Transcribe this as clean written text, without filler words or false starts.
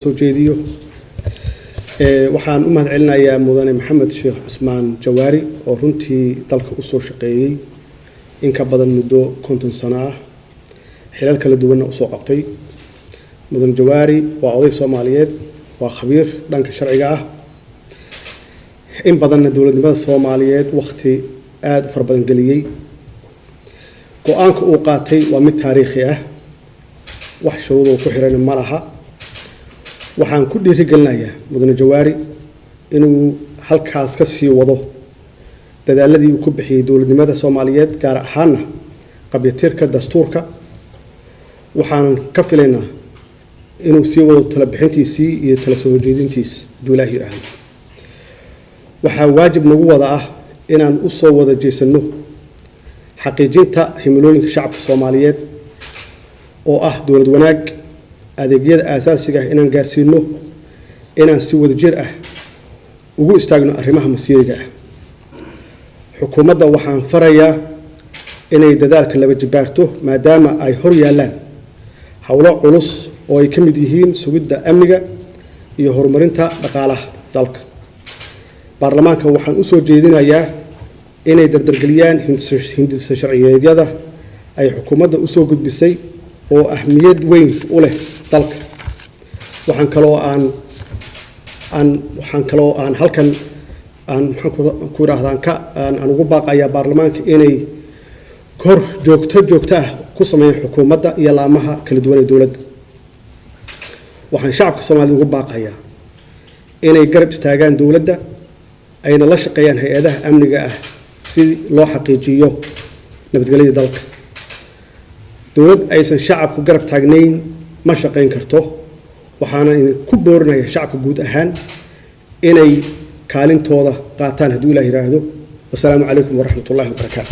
Soo jeediyo waxaan u mahad celinayaa mudane Maxamed Sheekh Cusmaan Jawaari oo runtii dalka usoo shaqeeyey in ka badan muddo 50 sano ah, xilal kala duwanna usoo qabtay. Mudane Jawaari waa oday Soomaaliyeed, waa khabiir dhanka sharciga ah, in badanna dowladnimada Soomaaliyeed wakhti aada u fara badan geliyey. Go-aanka uu qaatay waa mid taariikhi ah, wax shuruudoo ku xirana ma laha. Waxaan ku dhiirigelinayaa mudane Jawaari inuu halkaas ka sii wado dadaaladii uu ku bixiyey dowladnimada Soomaaliyeed, gaar ahaana qabyatirka dastuurka. Waxaan ka filaynaa inuu sii wado tala bixintiisii iyo tala soo horjeedintiis hadduu Ilaah yidhaahdo. Waxaa waajib nagu wada ah inaan u soo wada jeesanno xaqiijinta himilooyinka shacabka Soomaaliyeed oo ah dowlad wanaag, adeegyada aasaasiga ah inaan gaarsiino, inaan si wada jir ah ugu istaagno arrimaha masiiriga ah. Xukuumadda waxaan farayaa inay dadaalka laba jibaarto, maadaama ay hor yaallaan howlo culus oo ay ka mid yihiin sugidda amniga iyo horumarinta dhaqaalaha dalka. Baarlamaanka waxaan u soo jeedinayaa inay dardargeliyaan hindisa sharciyeedyada ay xukuumadda usoo gudbisay oo ahmiyad weyn u leh dalka. Waxaan kaloo aan aan waxaan kaloo aan halkan aan maxaan ku idhaahdaa ka aan ugu baaqayaa baarlamaanka inay kor joogto joogto ah ku sameeyaan xukuumadda iyo laamaha kala duwan ee dowladda. Waxaan shacabka Soomaalida ugu baaqayaa inay garab istaagaan dowladda, ayna la shaqeeyaan hay-adaha amniga ah si loo xaqiijiyo nabadgelyada dalka. Dowlad aysan shacabku garab taagnayn ma shaqayn karto. Waxaana idinku boorinaya shacabka guud ahaan inay kaalintooda qaataan hadduu Ilaah yidhaahdo. Wasalaamu calaykum waraxmat ullahi wabarakaatu.